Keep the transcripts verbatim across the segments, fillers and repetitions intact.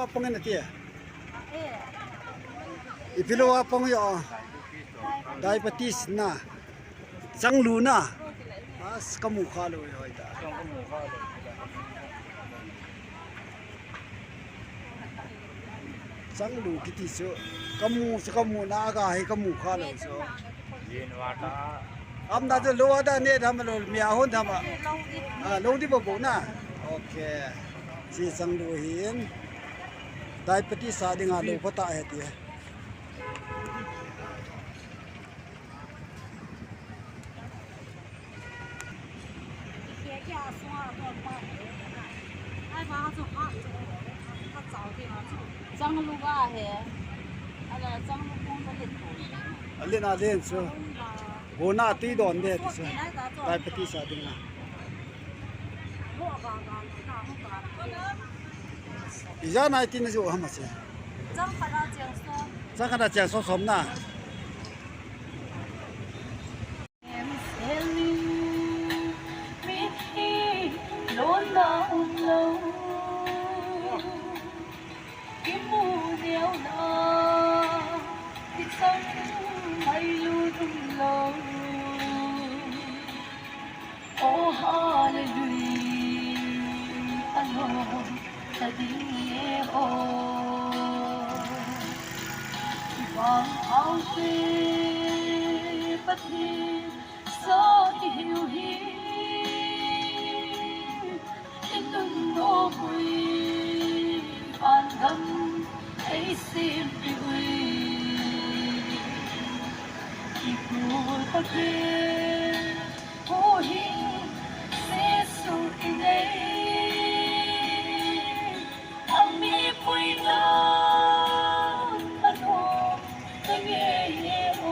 Apang na tia. Ipi lou apang yo. Diabetes na. Changlu na. As kamu kha lou hoi ta. Changlu kiti chu. Kamu chu kamu na ka hi kamu kha lou chu. Amna chu lou ada ne dam lou mi a hon dam a. Ah, lou di bo bo na. Okay. Chi changlu hin. Diabetes a dinga lou pha ta he ti. Changlu ga he. Ala changlu kong ka le to. Alen alen so. Bona ti don de ti so. Diabetes a dinga. Ija nai tin jo ham ase. Chang khat a cheng som. Chang khat a cheng som som na. Mithi lona umlo. Imu neo na. Ichang mai lu umlo. Oh, hallelujah, along kading e o. Ibang ang pe pati sa ihiu hi. Itun no hui, pandam ei sim pi hui. Iku pake, Hohi Jesu inei, ami puina ano tenge o.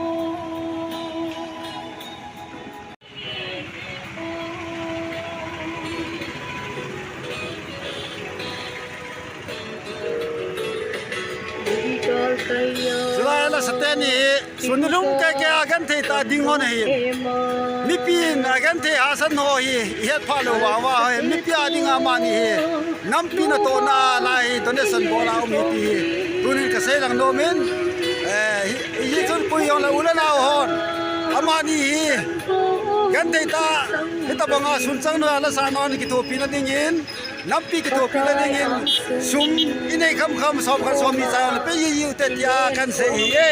Chulai la sate ni hi Sunilum keke a genthei ta ding hon ahi. Mipi in a genthei hasan ho hi, i het pha lou va va ho hi. Mipi a ding amani hi. Nampi natohna lai hi, donation bol a um hi ti hi. Tunin ka seilang nom in. Eh, hi, hi chun koi jong le u le nao hon. Amani hi. Genthei ta, hitabang a sun chang noi a la sa non kithopi na ding in. Nampi kithopi na ding in. Sum i nei kham kham som khat som ni cha le pe ji ji u te tia kan sei hi e.